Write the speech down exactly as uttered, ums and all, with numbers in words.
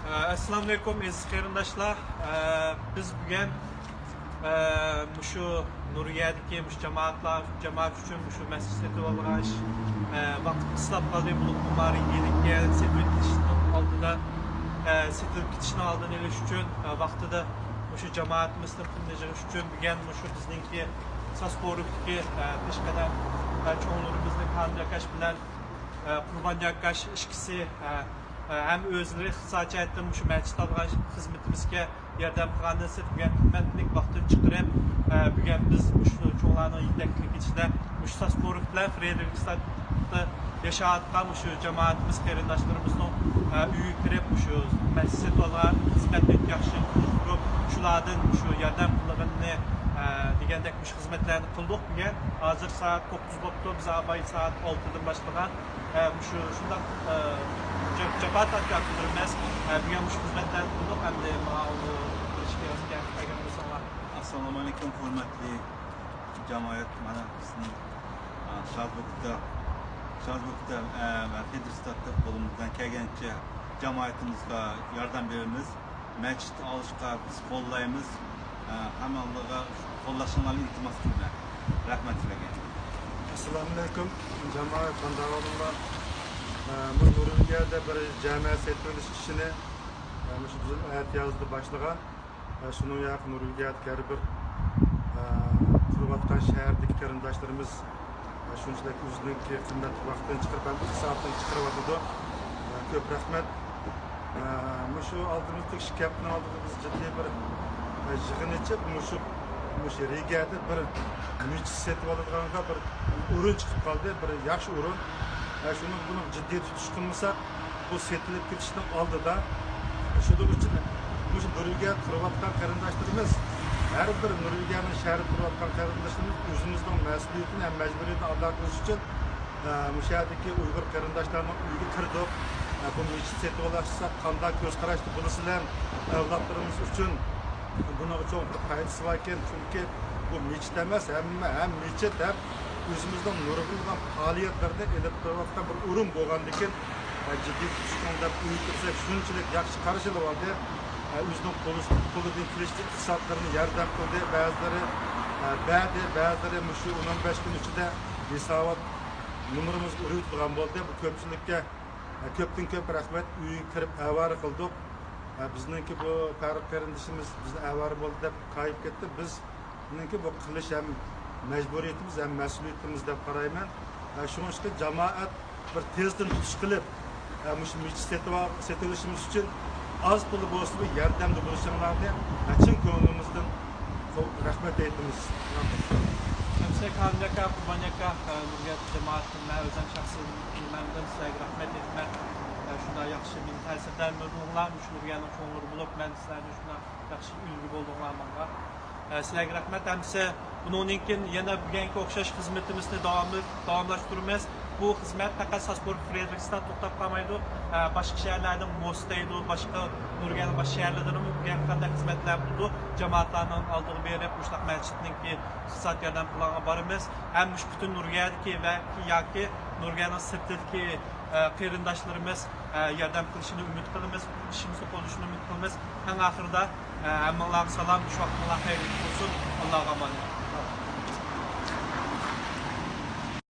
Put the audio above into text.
ئەسسالامۇئەلەيكۇم، ئەزىز قېرىنداشلار. بىز بۈگۈن مۇشۇ نۇرىيەدىكى مۇشۇ جامائەتلەر، جامائەت ئۈچۈن مۇشۇ مەسچىت سېتىۋالغان ئىش، ۋاقىت قىستاپ قالدى. بۇلۇڭ خۇمارى ئىگىلىككە سېتىۋېتىشنىڭ ئالدىدا، سېتىلىپ كېتىشنىڭ ئالدىنى ئېلىش ئۈچۈن، ۋاقتىدا مۇشۇ جامائەتىمىزنىڭ پۇلىنى يىغىش ئۈچۈن بۈگۈن مۇشۇ بىزنىڭكى ساسپورۇكتىكى پېشقەدەم چوڭلىرىمىزنىڭ خانىم ياكاش بىلەن قۇربان ياكاش ئىككىسى ھەم ئۆزلىرى ئىقتىساد جەھەتتىن مۇشۇ مەسچىت ئالغان خىزمىتىمىزگە ياردەم قىلغاندىن سىرت، بۈگۈن قىممەتلىك ۋاقتىنى چىقىرىپ، بۈگۈن بىز مۇشۇ چوڭلارنىڭ يېتەكلىكى ئىچىدە مۇشۇ ساسپورۇك بىلەن فرېدېرىكستادتا ياشاۋاتقان مۇشۇ جامائىتىمىز، قېرىنداشلىرىمىزنىڭ ئۆيىگە كىرىپ، مۇشۇ مەسچىت سېتىۋالغان خىزمەتنى ياخشى تونۇشتۇرۇپ، شۇلاردىن مۇشۇ ياردەم قىلغىنىنى دېگەندەك مۇشۇ خىزمەتلەرنى قىلدۇق بۈگۈن. ھازىر سائەت توققۇز بوپتۇ، بىز ئاۋۋال سائەت ئالتىدىن باشلىغان ئە، مۇشۇ شۇنداق، ئە، جاپ-، جاپا تارتقان ئاكىلىرىمىز، ئە، بۈگۈن مۇشۇ خىزمەتلەرنى قىلدۇق، ئەمدى ماڭا ئۇنى بىر ئىشكە ئەسكەرتىپ بەرگەن بولساڭلار. ئەسسالامۇئەلەيكۇم، ھۆرمەتلىك جامائەت. مانا بىزنىڭ، ئە، شازبۇكتا، شازبۇكتا، ئە، ۋە فېدېرستادتا قولىمىزدىن كەلگەنچە جامائىتىمىزغا ياردەم بېرىمىز. مەسچىت ئالىشقا بىز قوللايمىز. ئە، ھەممىڭلارغا قوللاشىڭلارنى ئىلتىماس قىلىمەن. رەھمەت سىلەرگە. ئەسسالامۇئەلەيكۇم، جامائەت، قانداق ئەھۋالىڭلار؟ ئە، بۇ نۇرىيەدە بىر جامائەت سېتىۋېلىش ئىشىنى، ئە، مۇشۇ بىزنىڭ ئەتىيازدا باشلىغان. ئە، شۇنىڭ ياقى نۇرىيەدىكى ھەر بىر، ئە، قۇرۇۋاتقان شەھەردىكى قېرىنداشلىرىمىز، ئە، شۇنچىلىك ئۆزىنىڭكى قىممەتلىك ۋاقتىنى چىقىرىپ، ھەم ئىقتىسادىنى چىقىرىۋاتىدۇ. ئە، كۆپ رەھمەت. ئە، مۇشۇ ئالدىمىزدىكى ئىككى ھەپتىنىڭ ئالدىدا بىز جىددىي بىر، ئە، يىغىن ئېچىپ، مۇشۇ، مۇشۇ رىگەدە بىر مىچىت سېتىۋالىدىغانغا بىر ئورۇن چىقىپ قالدى، بىر ياخشى ئورۇن. ئە، شۇنىڭ، بۇنىڭ جىددىي تۇتۇش قىلمىساق، بۇ سېتىلىپ كېتىشنىڭ ئالدىدا، شۇنىڭ ئۈچۈن مۇشۇ نورۋېگىيەدە تۇرۇۋاتقان قېرىنداشلىرىمىز، ھەر بىر نورۋېگىيەنىڭ شەھىرىدە تۇرۇۋاتقان قېرىنداشلىرىمىز ئۆزىمىزنىڭ مەسئۇلىيىتىنى ھەم مەجبۇرىيىتىنى ئادا قىلىش ئۈچۈن، ئە، مۇشۇ يەردىكى ئۇيغۇر قېرىنداشلارنىڭ ئۆيىگە كىردۇق. ئە، بۇ مەسچىت سېتىۋالساق قانداق كۆز قاراشتا بولىسىلەر؟ ئەۋلادلىرىمىز ئۈچۈن بۇنىڭ چوڭ بىر پايدىسى باركەن، چۈنكى بۇ مەسچىت ئەمەس، ھەممە، ھەم مەسچىت، ھەم ئۆزىمىزنىڭ نۇرغۇنلىغان پائالىيەتلىرىنى ئېلىپ بېرىۋاتقان بىر ئورۇن بولغاندىكىن، ئە، جىددىي تۇتۇشنىڭ دەپ ئۆيگە كىرسەك شۇنچىلىك ياخشى قارشى ئېلىۋالدى. ئە، ئۆزىنىڭ قولى-، قولىدىن كېلىشىچە ئىقتىسادلىرىنى ياردەم قىلدى. بەزىلىرى، ئە، بەردى، بەزىلىرى مۇشۇ ئون ئون بەش كۈن ئىچىدە ھېسابات نومۇرىمىزغا ئۇرۇۋېتىدىغان بولدى. بۇ كۆپچىلىككە، ئە، كۆپتىن كۆپ رەھمەت. ئۆيىگە كىرىپ ئاۋارە قىلدۇق. ئە، بىزنىڭكى بۇ پەرۇق قېرىندىشىمىز بىزنى ئاۋارە بولدى دەپ كايىپ كەتتى. بىز بىزنىڭكى بۇ قىلىش ھەم مەجبۇرىيىتىمىز ھەم مەسئۇلىيىتىمىز دەپ قارايمەن. ھە، شۇڭا ئىشقىلىپ جامائەت بىر تېزدىن تۇتۇش قىلىپ، ھە، مۇشۇ مەسچىت سېتىۋال-، سېتىۋېلىشىمىز ئۈچۈن ئاز تولا بولسىمۇ ياردەمدە بولۇشۇڭلارنى، ھە، چىن كۆڭلىمىزدىن رەھمەت ئېيتىمىز. ئەمسە كامىل ئاكا، قۇربان ئاكا، ھە، نۇرىيەت جامائەتتىن مەن ئۆزۈم شەخسىي نېمەمدىن سىلەرگە رەھمەت ئېيتىمەن. ھە، شۇنداق ياخشى مېنى تەسىرلەندۈردۈڭلار، مۇشۇ نۇرىيەنىڭ چوڭلىرى بولۇپ، مەن سىلەرنى شۇنداق ياخشى ئۈلگە بولدۇڭلار ماڭا. ئە، سىلەرگە رەھمەت. ئەمسە بۇنىڭدىن كېيىن يەنە بۈگۈنكى ئوخشاش خىزمىتىمىزنى داۋاملى-، داۋاملاشتۇرىمىز. بۇ خىزمەت پەقەت ساسبورگ فرېدېرىكستان توختاپ قالمايدۇ. ئە، باشقا شەھەرلەردىن موس دەيدۇ، باشقا نورۋېگىيەنىڭ باشقا شەھەرلىرىدىنمۇ بۈگۈنكى قانداق خىزمەتلەر بولىدۇ. جامائەتلەرنىڭ ئالدىغا بېرىپ، مۇشۇنداق مەسچىتنىڭكى ئىقتىساد ياردەم قىلغانغا بارىمىز. ھەم مۇشۇ پۈتۈن نورۋېگىيەدىكى ۋە ياكى نورۋېگىيەنىڭ سىرتىدىكى، ئە، قېرىنداشلىرىمىز، ئە، ياردەم قىلىشىنى ئۈمىد قىلىمىز، ئىشىمىزنى قوللىشىنى ئۈمىد قىلىمىز. ئەڭ ئاخىرىدا، ئە، ھەممىڭلارغا سالام، شۇ ۋاقتىڭلار خەيرلىك بولسۇن، ئاللاغا ئامانەت.